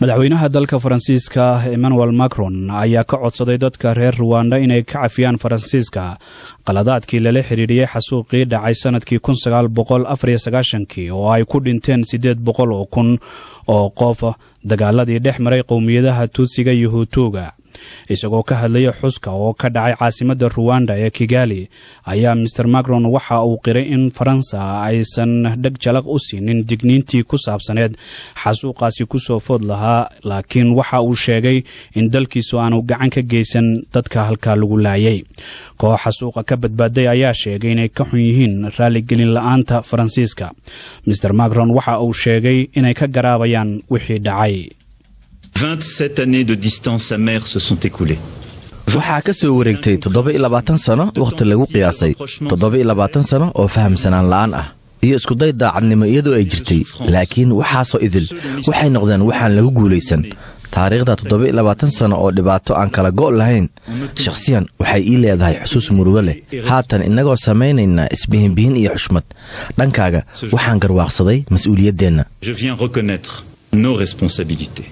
Madaxweynaha dalka Faransiiska Emmanuel Macron ayaa ka codsaday dadka reer Ruwanda inay ka cafiyaan Faransiiska qaladaadkii lala xidhiidhiyey xasuuqii dhacay sanadkii 1994-kii oo ay ku dhinteen 800,000 oo qof, dagaaladii dhex maray qowmiyadaha Tuutsiga iyo Hutuuga. Isagoo ka hadlaya xuska oo ka dhacay caasimadda Ruwanda ee Kigali, ayaa Mister Macron waxa uu qiray in Faransa aysan dheg jalaq u siinin digniintii ku saabsaneed xasuuqaasi kusoo food lahaa, laakiin waxa uu sheegay in dalkiisu aanu gacan ka geysan dadka halkaa lagu laayay. Koox xasuuqa ka badbaaday ayaa sheegay inay ka xun yihiin raaligelin la-aanta Faransiiska. Mister Macron waxa uu sheegay inay ka garaabayaan wixii dhacay. 27 années de distance amère se sont écoulées. Waxaa ka soo wareegtay 27 sano, wakhti lagu qiyaasay 27 sano oo fahamsanaan la'aan ah iyo iskuday daacadnimo iyadoo ay jirtay, laakiin waxaasoo idil waxay noqdeen waxaan lagu guulaysan. Taariikhda 27 sano oo dhibaato aan kala go' lahayn shakhsiyan waxay ii leedahay xusuus murugo leh. Haatan, innagoo samaynaynaa isbihinbihin iyo xushmad dhankaaga, waxaan garwaaqsaday mas-uuliyaddeenna. Je viens reconnaître nos responsabilités.